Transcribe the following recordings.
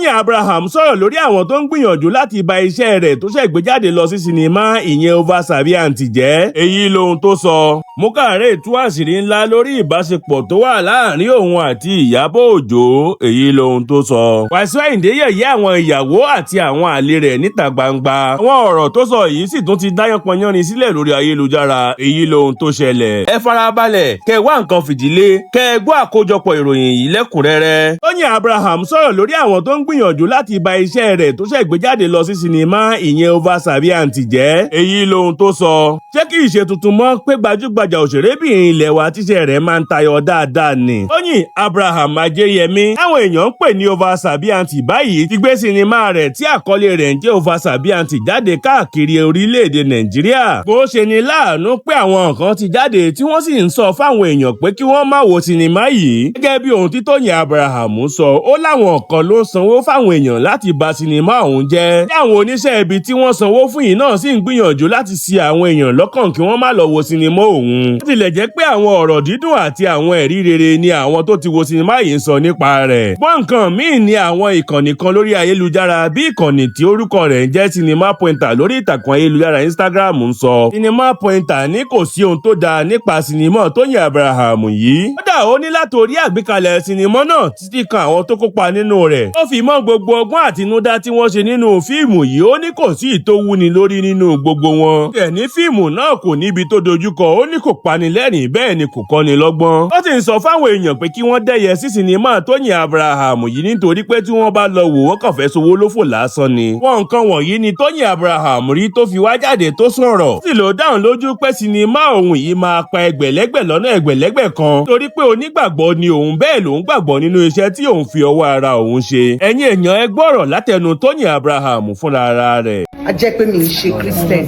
Tóyìn Abraham sọ̀rọ̀ lórí àwọn tó ń gbìyànjú láti ba iṣẹ́ rẹ̀ tó ṣẹ̀ gbé jáde lọ sí sinimá, ìyẹn Over Sabi Aunty jẹ́. Èyí lohun tó sọ. Mukare tú àṣírí ńlá lórí ìbáṣepọ̀ tó wà láàrin òun àti Ìyábọ̀ Òjó. Èyí lohun tó sọ. Wàsíù Àyìndé yẹ̀yẹ́ àwọn ìyàwó àti àwọn àlè rẹ̀ níta gbangba. Àwọn ọ̀rọ̀ tó sọ yìí sì tún ti dáyánpọnyánrin sílẹ̀ lórí ayélujára. Èyí lohun tó ṣẹlẹ̀. Ẹ farabalẹ̀ kẹ wá nǹkan fìdílé kẹ gbọ́ àkójọpọ̀ ìròyìn yìí lẹ́kùnrẹ́rẹ́. Tóyìn Abraham sọ̀rọ̀ lórí àwọn tó ń gbìyànjú láti ba iṣẹ́ rẹ̀ tó ṣẹ̀ gbé jáde lọ sí sinimá, ìyẹn Over Sabi Aunty jẹ́. Èyí lohun tó sọ. Ṣé kìí ṣe tuntun mọ́ pé gbajúgbajà òṣèrébìnrin ilẹ̀ wa tíṣẹ́ rẹ̀ máa ń tayọ dáadáa ni Tóyìn Abraham Ajéyẹmí, táwọn èèyàn ń pè ní Over Sabi Aunty báyìí, ti gbé sinimá rẹ̀ tí àkọlé rẹ̀ ń jẹ́ Over Sabi Aunty jáde káàkiri orílẹ̀-èdè Nàìjíríà. Bó ṣe ni láàánú pé àwọn nǹkan ti jáde tí wọ́n sì ń sọ fáwọn èèyàn pé kí wọ́n má wo sinimá yìí. Gẹ́gẹ́ bí ohun tí Tóyìn Abraham sọ, ó láwọn kan ló ń sanwó fáwọn èèyàn láti bà sinimá ọ̀hún jẹ́, tí àwọn oníṣẹ́ ibi tí wọ́n sanwó fún yìí náà sì ń gbìyànjú láti ṣì àwọn èèyàn lọ́kàn kí wọ́n má lọ wo sinimá òun. Bó tilẹ̀ jẹ́ pé àwọn ọ̀rọ̀ dídùn àti àwọn ẹ̀rí rere ni àwọn tó ti wo sinimá yìí ń sọ nípa rẹ̀, gbọ́n nǹkan míì ni àwọn ìkànnì kan lórí ayélujára, bí ìkànnì tí orúkọ rẹ̀ ń jẹ́ Cinema Pointer lórí ìtàkùn ayélujára Instagram ń sọ. Cinema Pointer ní kò sí ohun tó dáa nípa sinimá Tóyìn Abraham yìí. Kódà, ó ní látòrí àgbékalẹ̀ sinimá náà títí kan àwọn tó kópa nínú rẹ̀, ó fi mọ́ gbogbo ọgbọ́n àtinúdá tí wọ́n ṣe nínú fíìmù yìí, ó ní kò sí ìtòwúni lórí nínú gbogbo wọn. Ẹ̀ ní fíìmù náà kò níbi tó dojúkọ, ó ní kò pani lẹ́rìn, bẹ́ẹ̀ ni kò kọ́ni lọ́gbọ́n. Ó sì ń sọ fáwọn èèyàn pé kí wọ́n dẹ́yẹ sí sinimá Tóyìn Abraham yìí, nítorí pé tí wọ́n bá lọ wò, wọ́n kàn fẹ́ sowó lófò lásán ni. Wọ́n nǹkan wọ̀nyí ni Tóyìn Abraham rí tó fi wá jáde tó sọ̀rọ̀. Ó sì ló dáhùn lójú pé sinimá òun yìí máa pa ẹgbẹ̀lẹ́gbẹ̀ lọ́nà ẹgbẹ̀lẹ́gbẹ̀ kan, torí pé onígbàgbọ́ ni òun, bẹ́ẹ̀ lòun gbàgbọ́ nínú iṣẹ́ tí òun fi ọwọ́ ara òun ṣe. Ẹ̀yin èèyàn, ẹ gbọ́rọ̀ látẹnu Tóyìn Abraham fúnra ara rẹ̀. A jẹ́ pé mi ń ṣe Christian.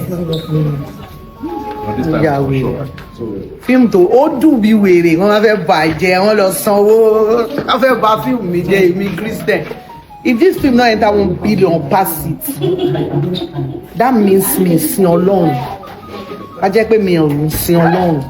Ìyá wèrè, fíìmù tó ó dùn bí wèrè, wọ́n fẹ́ bàjẹ́, wọ́n lọ sanwó, wọ́n fẹ́ bà fíìmù mi jẹ́. Èmi Christian, if this film no enter 1 billion pass it, that means mi sin Ọlọ́run. A jẹ́ pé mi ò sin Ọlọ́run.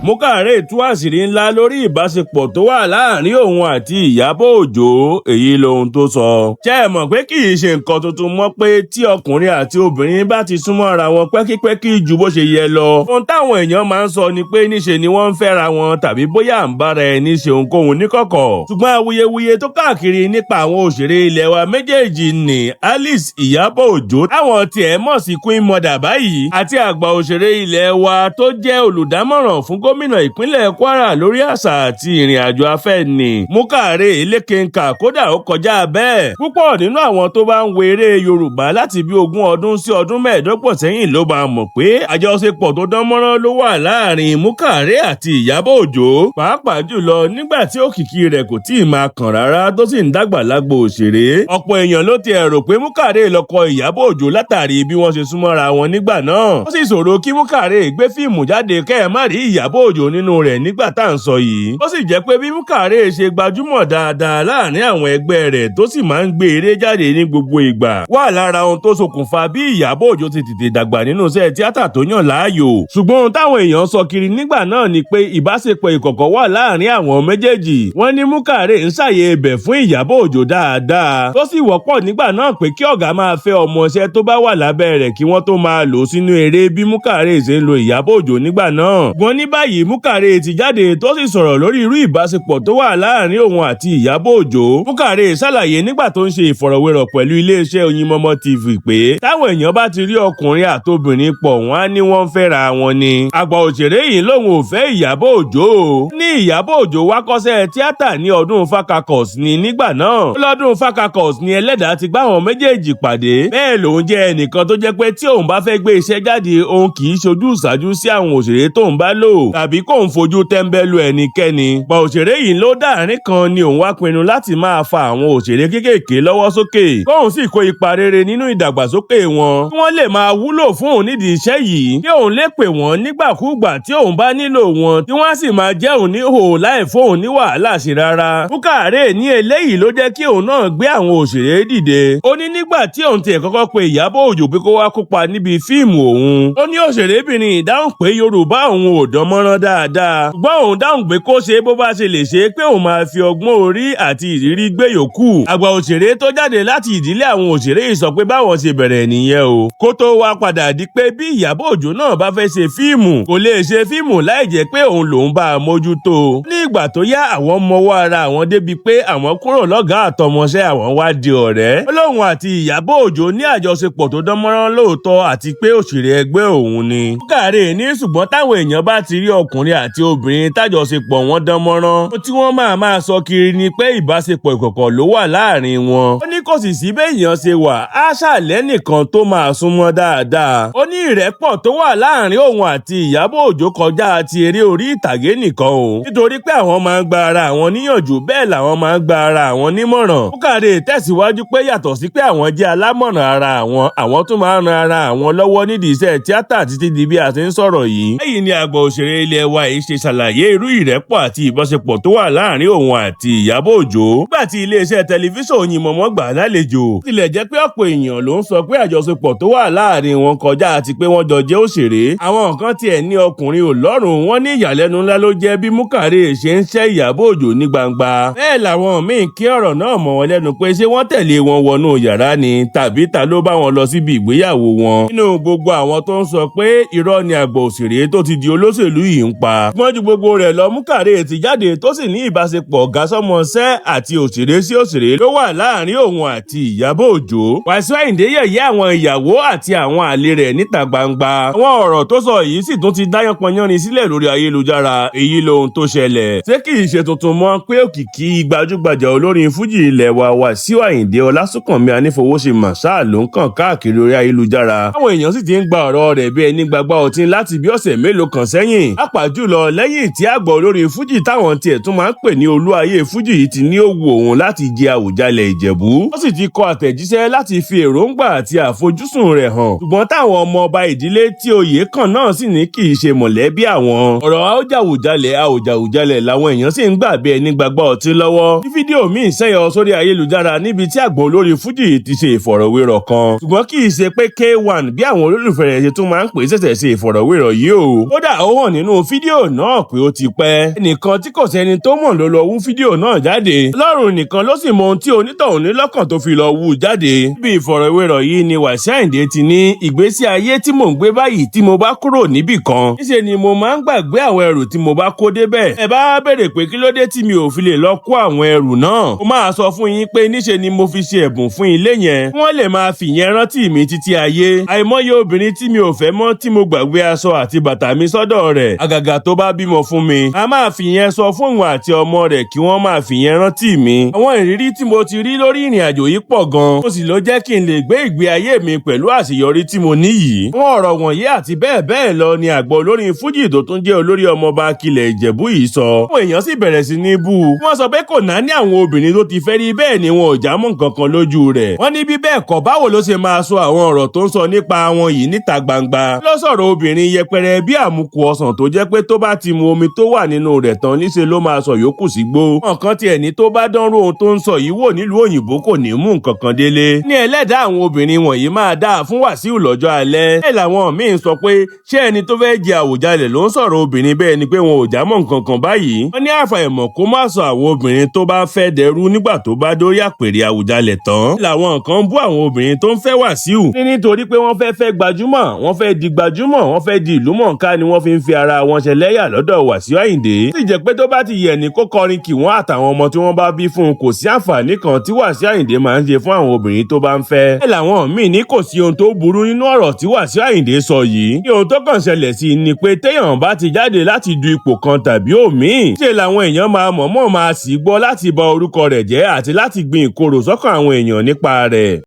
Mukare tú àṣírí ńlá lórí ìbáṣepọ̀ tó wà láàrin òun àti Ìyábọ̀ Òjó. Èyí lohun tó sọ. Ṣé ẹ mọ̀ pé kì í ṣe nǹkan tuntun mọ́ pé tí ọkùnrin àti obìnrin bá ti súnmọ́ ara wọn pẹ́kípẹ́kí ju bó ṣe yẹ lọ, ohun táwọn èèyàn máa ń sọ ni pé níṣe ni wọ́n ń fẹ́ra wọn, tàbí bóyá à ń bára ẹni ṣe ohunkóhun níkọ̀kọ̀. Ṣùgbọ́n awuyewuye tó káàkiri nípa àwọn òṣèré ilẹ̀ wa méjèèjì ní Alice Ìyábọ̀ Òjó, táwọn tiẹ̀ mọ̀ sí Queen Mother báyìí, àti àgbà òṣèré ilẹ̀ wa tó jẹ́ olùdámọ̀ràn fún gómìnà ìpínlẹ̀ Kwara lórí àṣà àti ìrìn àjò afẹ́ ní Mukare Elékenkà, kódà ó kọjá bẹ́ẹ̀. Púpọ̀ nínú àwọn tó bá ń wo eré Yorùbá láti bí 20 ọdún sí ọdún 25 sẹ́yìn ló bá mọ̀ pé àjọṣepọ̀ tó dán mọ́rán ló wà láàrin Mukare àti Ìyábọ̀ Òjó, pàápàá jùlọ nígbà tí òkìkí rẹ̀ kò tíì máa kàn rárá tó sì ń dàgbà lágbo òṣèré. Ọ̀pọ̀ èèyàn ló ti ẹ̀ rò pé Mukare lọ́kọ Ìyábọ̀ Òjó látàrí bí wọ́n ṣe súnmọ́ra wọn nígbà náà. Ó sì ṣòro kí Mukare gbé fíìmù jáde kẹ́ ẹ̀ má rí Ìyábọ̀ Òjó nínú rẹ̀ nígbà tá à ń sọ yìí. Ó sì jẹ́ pé bí Mukare ṣe gbajúmọ̀ dáadáa láàrin àwọn ẹgbẹ́ rẹ̀, tó sì máa ń gbé eré jáde ní gbogbo ìgbà, wà lára ohun tó ṣokùnfà bí Ìyábọ̀ Òjó ti tètè dàgbà nínú iṣẹ́ tíátà tó yàn láàyò. Ṣùgbọ́n ohun táwọn èèyàn sọ kiri nígbà náà ni pé ìbáṣepọ̀ ìkọ̀kọ̀ wà láàrin àwọn méjèèjì. Wọ́n ní Mukare ń ṣàyè ibẹ̀ fún Ìyábọ̀ Òjó dáadáa, tó sì wọ́pọ̀ nígbà náà pé kí ọ̀gá máa fẹ́ ọmọọṣẹ́ tó bá wà lábẹ́ rẹ̀ kí wọ́n tó máa lò sínú eré, bí Mukare ṣe ń lo Ìyábọ̀ Òjó nígbà náà. Ṣùgbọ́n ní báyìí, Mukare ti jáde tó sì sọ̀rọ̀ lórí irú ìbáṣepọ̀ tó wà láàrin òun àti Ìyábọ̀ Òjó. Mukare ṣàlàyé nígbà tó ń ṣe ìfọ̀rọ̀wérọ̀ pẹ̀lú iléeṣẹ́ Oyinmọmọ TV pé táwọn èèyàn bá ti rí ọkùnrin àtobìnrin pọ̀, wọ́n á ní wọ́n ń fẹ́ra wọn ni. Àgbà òṣèré yìí lòun ò fẹ́ Ìyábọ̀ Òjó o. Ní Ìyábọ̀ Òjó wá kọ́ṣẹ́ tíátà ní ọdún Fakakos ní nígbà náà. Lọ́dún Fakakos ni ẹlẹ́dàá ti gbá àwọn méjèèjì pàdé. Bẹ́ẹ̀ lòun jẹ́ ẹnìkan tó jẹ́ pé tí òun bá fẹ́ gbé iṣẹ́ jáde, òun kì í ṣojú ìṣáájú sí àwọn òṣèré tóun bá lò tàbí kóun fojú tẹ́ńbẹ́lú ẹnikẹ́ni. Pọ̀ òṣèré yìí ló dáàrin kan ni òun wá pinnu láti máa fa àwọn òṣèré kéékèèké lọ́wọ́ sókè, kóun sì kó ipa rere nínú ìdàgbàsókè wọn, kí wọ́n lè máa wúlò fún òun nídìí iṣẹ́ yìí, kí òun lè pè wọ́n nígbàkúùgbà tí òun bá nílò wọn, tí wọ́n á sì máa jẹ́ òun ní hò láì fóun ní wàhálà sí rárá. Búkàrè ní eléyìí ló jẹ́ kí òun náà gbé àwọn òṣèré dìde. Ó ní nígbà tí òun tiẹ̀ kọ́kọ́ pe Ìyábọ̀ Òjó pé kó wá kópa níbi fíìmù òun, ó ní òṣèrébìnrin ìdáhùn pé Yorùbá òun ò dán mọ́rán. mọ́rán dáadáa. Ṣùgbọ́n òun dáhùn pé kó ṣe bó bá ṣe lè ṣe, pé òun máa fi ọgbọ́n orí àti ìrírí gbé yòókù. Àgbà òṣèré tó jáde láti ìdílé àwọn òṣèré yìí sọ pé báwọn ṣe bẹ̀rẹ̀ nìyẹn o, kó tó wá padà di pé bí Ìyábọ̀ Òjó náà bá fẹ́ ṣe fíìmù, kò lè ṣe fíìmù láì jẹ́ pé òun lòún bá a mójútó. Ní ìgbà tó yá, àwọn mọwọ́ ara àwọn débi pé àwọn kúrò lọ́gàá àtọmọṣẹ́, àwọn wá di ọ̀rẹ́. Ó lóun àti Ìyábọ̀ Òjó ní àjọṣepọ̀ tó dán mọ́rán lóòótọ́, àti pé òṣèré ẹgbẹ́ òun ni. Búkàrè ní ṣùgbọ́n táwọn èèyàn bá ti rí ọkùnrin àti obìnrin tájọṣepọ̀ wọn dán mọ́rán, tí wọ́n máa máa sọ kiri ni pé ìbáṣepọ̀ ìkọ̀kọ̀ ló wà láàrin wọn. Ó ní kò sì sí béèyàn ṣe wà, á ṣàlẹ́ nìkan tó máa súnmọ́ dáadáa. Ó ní ìrẹ́pọ̀ tó wà láàrin òun àti Ìyábọ̀ Òjó kọjá ti eré orí ìtàgé nìkan o, nítorí pé àwọn máa ń gba ara àwọn níyànjú, bẹ́ẹ̀ làwọn máa ń gba ara àwọn nímọ̀ràn. Búkàrè tẹ̀síwájú pé yàtọ̀ sí pé àwọn jẹ́ alámọ̀ràn ara àwọn, àwọn tún máa ń ran ara àwọn lọ́wọ́ nídìí iṣẹ́ tíátà títí di bí a ṣe ń sọ̀rọ̀ yìí. Lẹ́yìn ni àgbà òṣèré ilé wa yìí ṣe ṣàlàyé irú ìrẹ́pọ̀ àti ìbáṣepọ̀ tó wà láàrin òun àti Ìyábọ̀ Òjó nígbà tí iléeṣẹ́ tẹlifíṣàn Oyinmọmọ gbà lálejò. Tilẹ̀ jẹ́ pé ọ̀pọ̀ èèyàn ló ń sọ pé àjọṣepọ̀ tó wà láàrin wọn kọjá àti pé wọ́n jọ jẹ́ òṣèré. Àwọn kan tiẹ̀ ní ọkùnrin ò lọ́rùn, wọn ní ìyàlẹ́nu ńlá ló jẹ́ bí Múkàrè ṣe ń ṣẹ́ Ìyábọ̀ Òjó ní gbangba. Bẹ́ẹ̀ làwọn míín kí ọ̀rọ̀ náà mọ́ wọn lẹ́nu pé ṣé wọ́n tẹ̀lé wọn wọnú yàrá ni, tàbí ta ló bá wọn lọ síbi ìgbéyàwó wọn. Nínú gbogbo àwọn tó ń sọ pé irọ́ ni àgbà òṣèré tó ti di olóṣèlú yìí ń pa, wọ́n ju gbogbo rẹ̀ lọ. Múkàrè ti jáde tó sì ní ìbáṣepọ̀ ọ̀gá sọ́mọṣẹ́ àti òṣèré sí òṣèré ló wà láàrin òun àti Ìyábọ̀ Òjó. Wàsíù Àyìndé yẹ̀yẹ́ àwọn ìyàwó àti àwọn àlè rẹ̀ níta gbangba. Àwọn ọ̀rọ̀ tó sọ yìí sì tún ti dáyánpọnyánrin sílẹ̀ lórí ayélujára. Èyí lohun tó ṣẹlẹ̀. Ṣé kì í ṣe tuntun mọ́ pé òkìkí gbajúgbajà olórin fújì ilẹ̀ wa Wàsíù Àyìndé Ọlásùnkànmí Anífowóṣe Màṣáà ló ń kàn káàkiri orí ayélujára? Àwọn èèyàn sì ti ń gba ọ̀rọ̀ rẹ̀ bí ẹni gbagba ọtí láti bí ọ̀sẹ̀ mélòó kan sẹ́yìn, pàápàá jùlọ lẹ́yìn tí àgbà olórin fújì táwọn tiẹ̀ tún máa ń pè ní olú ayé fújì yìí ti ní ó wu òun láti jẹ Àwùjalẹ̀ Ìjẹ̀bú. Ó sì ti kọ àtẹ̀jíṣẹ́ láti fi èròǹgbà àti àfojúsùn rẹ̀ hàn, ṣùgbọ́n táwọn ọmọ ọba ìdílé tí oyè kàn náà sì ní kì í ṣe mọ̀lẹ́bí àwọn. Ọ̀rọ̀ àwùjalẹ̀ àwùjalẹ̀ làwọn èèyàn sì ń gbà bí ẹni gbagba ọtí lọ́wọ́. Ní fídíò míì ṣẹ́yọ sórí ayélujára níbi tí àgbà olórin fújì ti ṣe ìfọ̀rọ̀wérọ̀ kan, ṣùgbọ́n kì í ṣe pé K1 bí àwọn olólùfẹ́ rẹ̀ ṣe tún máa ń pè ṣẹ̀ṣẹ̀ ṣe ìfọ̀rọ̀wérọ̀ yìí o. Kódà ó hàn nínú fídíò náà pé ó ti pẹ́. Ẹnìkan tí kò sẹ́ni tó mọ̀ ló lọ wú fídíò náà jáde. Ọlọ́run nìkan ló sì mọ ohun tí onítọ̀hún ní lọ́kàn tó fi lọ wú jáde. Níbi ìfọ̀rọ̀wérọ̀ yìí ni Wàsíù Àyìndé ti ní ìgbésí ayé tí mò ń gbé báyìí, tí mo bá kúrò níbì kan, níṣe ni mo máa ń gbàgbé àwọn ẹrù tí mo bá kó débẹ̀. Ẹ bá béèrè pé kí ló dé tí mi ò fi lè lọ kó àwọn ẹrù náà, mo máa sọ fún yín pé níṣe ni mo fi ṣe ẹ̀bùn fún ilé yẹn, kí wọ́n lè máa fìyẹn rántí mi títí ayé. Àìmọye obìnrin tí mi ò fẹ́ mọ́ tí mo gbàgbé aṣọ àti bàtà mi sọ́dọ̀ rẹ̀, àgàgà tó bá bímọ fún mi, a máa fìyẹn sọ fún òun àti ọmọ rẹ̀ kí wọ́n máa fìyẹn rántí mi. Àwọn ìrírí tí mo ti rí lórí ìrìn àjò yìí pọ̀ gan, ó sì ló jẹ́ kí n lè gbé ìgbé ayé mi pẹ̀lú àṣeyọrí tí mo ní yìí. Àwọn ọ̀rọ̀ wọ̀nyí àti bẹ́ẹ̀ bẹ́ẹ̀ lọ ni àgbà olórin fújì tó tún jẹ́ olórí ọmọọba Akilẹ̀ Ìjẹ̀bú yìí sọ. Àwọn èèyàn sì bẹ̀rẹ̀ sí ní bú u. Wọ́n sọ pé kò náání àwọn obìnrin tó ti fẹ́ rí, bẹ́ẹ̀ ni wọn ò já mọ́ nǹkan kan lójú rẹ̀. Wọ́n ní bí bẹ́ẹ̀ kọ́, báwo ló ṣe máa sọ àwọn ọ̀rọ̀ tó ń sọ nípa wọn yìí níta gbangba? Ló sọ̀rọ̀ obìnrin yẹpẹrẹ bí àmukù ọsàn tó jẹ́ pé tó bá ti mu omi tó wà nínú rẹ̀ tán, níṣe ló máa sọ yòókù sígbó. Nǹkan tiẹ̀ ní tó bá dánrú ohun tó ń sọ yìí wò nílùú òyìnbó, kò ní mú nǹkan kan délé. Ní ẹlẹ́dàá àwọn obìnrin wọ̀nyí máa dáa fún Wàsíù lọ́jọ́ alẹ́. Bẹ́ẹ̀ làwọn míín sọ pé ṣé ẹni tó fẹ́ jẹ Àwùjalẹ̀ ló ń sọ̀rọ̀ obìnrin bẹ́ẹ̀ ni pé wọn ò já mọ́ nǹkan kan báyìí? Wọ́n ní àfàìmọ̀ kó má sọ àwọn obìnrin tó bá fẹ́ dẹrú nígbà tó bá dórí àpèrè Àwùjalẹ̀ tán. Làwọn kan ń bú àwọn obìnrin tó ń fẹ́ Wàsíù ní nítorí pé wọ́n fẹ́ fẹ́ gbajúmọ̀, wọ́n fẹ́ di gbajúmọ̀, wọ́n fẹ́ di ìlú mọ̀ọ́ká ni wọ́n fi ń fi ara wọn ṣẹlẹ́yà lọ́dọ̀ Wàsíù Àyìndé. Ó sì jẹ́ pé tó bá ti yẹ̀ ní kó kọrin kì wọ́n àtàwọn ọmọ tí wọ́n bá bí fún un, kò sí àǹfààní kan tí Wàsíù Àyìndé máa ń ṣe fún àwọn obìnrin tó bá ń fẹ́. Bẹ́ẹ̀ làwọn míì ní kò sí ohun tó burú nínú ọ̀rọ̀ tí Wàsíù Àyìndé sọ yìí. Ní ohun tó kàn ṣẹlẹ̀ sí i ni pé téèyàn bá ti jáde láti du ipò kan tàbí òmíì, ṣe làwọn èèyàn máa mọ̀ọ́mọ̀ máa sì gbọ́ láti ba orúkọ rẹ̀ jẹ́ àti láti gbin ìkorò sọ́kàn àwọn èèyàn nípa rẹ̀.